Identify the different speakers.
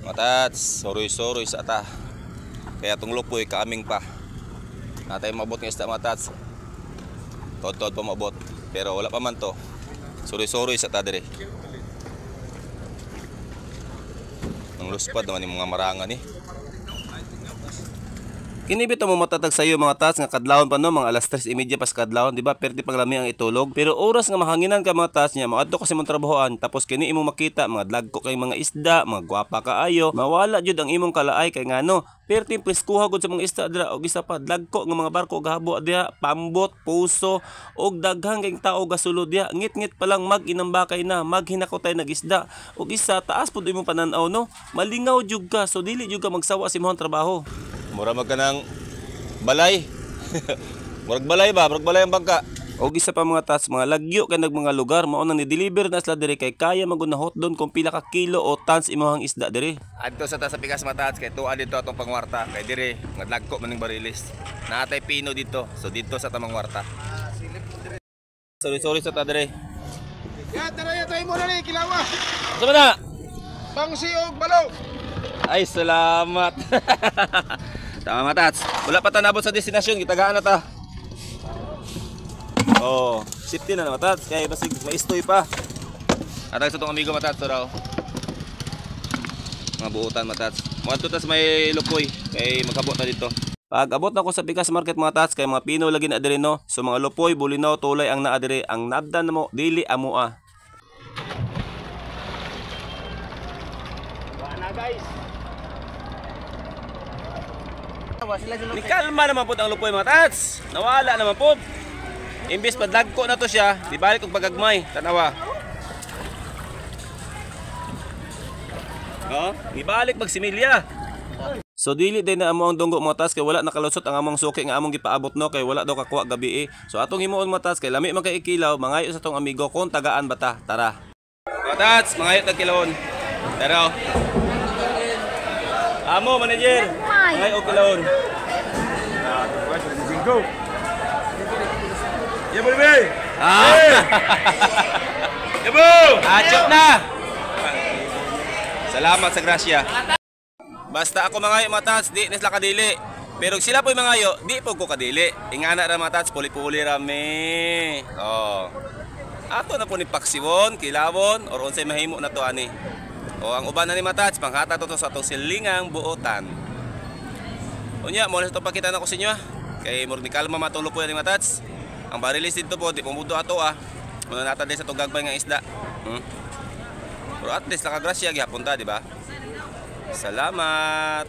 Speaker 1: Matats, soroy-soroy sa ata. Kaya tong lupoy, kaaming pa. Natay mabot ng isda, matats. Tod-tod pa mabot. Pero wala pa man to. Soroy-soroy sa ta dire. Ang luspad naman yung mga marangan ni. Kini bitaw mo matatag sa iyo, mga tats, nga kadlawon pa no, mga alas 3:30 pas kadlawon, di ba? Perti pang lami ang itulog. Pero oras nga mahanginan ka, mga tats, niya, maadto kasi mong trabahoan, tapos kini imong makita mga dlagko kay mga isda, mga gwapa kaayo, mawala jud ang imong kalaay kay ngano, perti preskuha gud sa mga isda dira. Og isa pa, dlagko nga mga barko gahabo diha, pambot, puso og daghang kayong tao gasulod diha. Ngit-ngit pa lang mag-inambakay na, maghinakotay nagisda. Og isa, taas pud imong pananaw no, malingaw jud ka, so dili jud ka magsawa sa imong trabaho. Mura mag ka ng balay. Murag balay ba? Murag balay ang bangka. Og isa pa, mga tats, mga lagyo kay nag mga lugar, mao nang ni-deliver na sila diri kay kaya magunahot doon kung pila ka kilo o tons imong isda diri. Adto sa ta sa pikas, matats, kay tuwa dito atong pangwarta kay diri nga lagko man ning barilis. Naatay pino dito. So dito sa tamang warta. Sorry, sorry sa ta diri.
Speaker 2: Ya, tara ya, tayo muna ni, kilawa.
Speaker 1: Sa man na?
Speaker 2: Bangsi og balaw.
Speaker 1: Ay, salamat. Tama, matats. Wala pa ta nabot sa destinasyon, gitagaan na ta. Oh, safety na na, matats, kay basig maistoy pa. Atag sa tong amigo, matats, to raw. Mga buutan, matats. Moadto tas may lupoy kay maghabot ta dito. Pag abot na ko sa Pikas Market, mga tats, kay mga pino lagi na diri no. So mga lupoy, bulinaw, tulay ang naa diri, ang nabdan mo dili amoa.
Speaker 2: Wala guys.
Speaker 1: Ni kalma naman po ang lupoy, mga tats. Nawala naman po. Imbis padlagko na to siya, di balik og pagagmay. Tanawa. No? Ibalik magsimilya. So dili din na amo ang dunggo, mga tats, kay wala nakalusot ang among suki nga among gipaabot no, kay wala daw kakuha gabi eh. So atong himuon, mga tats, kay lami man kay ikilaw, mangayo sa tong amigo kung tagaan ba ta. Tara. Mga tats, mangayo tag kilawon. Tara. Amo manager, mangayo og kilawon.
Speaker 2: Go. Ya, boleh.
Speaker 1: Ah.
Speaker 2: Ya, bo.
Speaker 1: Achok na. Salamat sa grasya. Basta ako mangayo, mga tats, di na sila kadili. Pero sila po'y mangayo, di po ko kadili. Ingana ra, mga tats, puli-puli rami. Oh. Ato na po ni paksiwon, kilawon, or unsay mahimo na to ani. O ang uban na ni, mga tats, panghata to sa atong silingang buotan. Unya, mo na sa ito pakita na ko sa inyo ah. Kay murag ni kalma matulog po yan ni mga tats. Ang barilis dito po, di pumudo ato ah. Muna nata din sa itong gagmay nga isda. Pero at least nakagrasya gihapon ta, di ba? Salamat.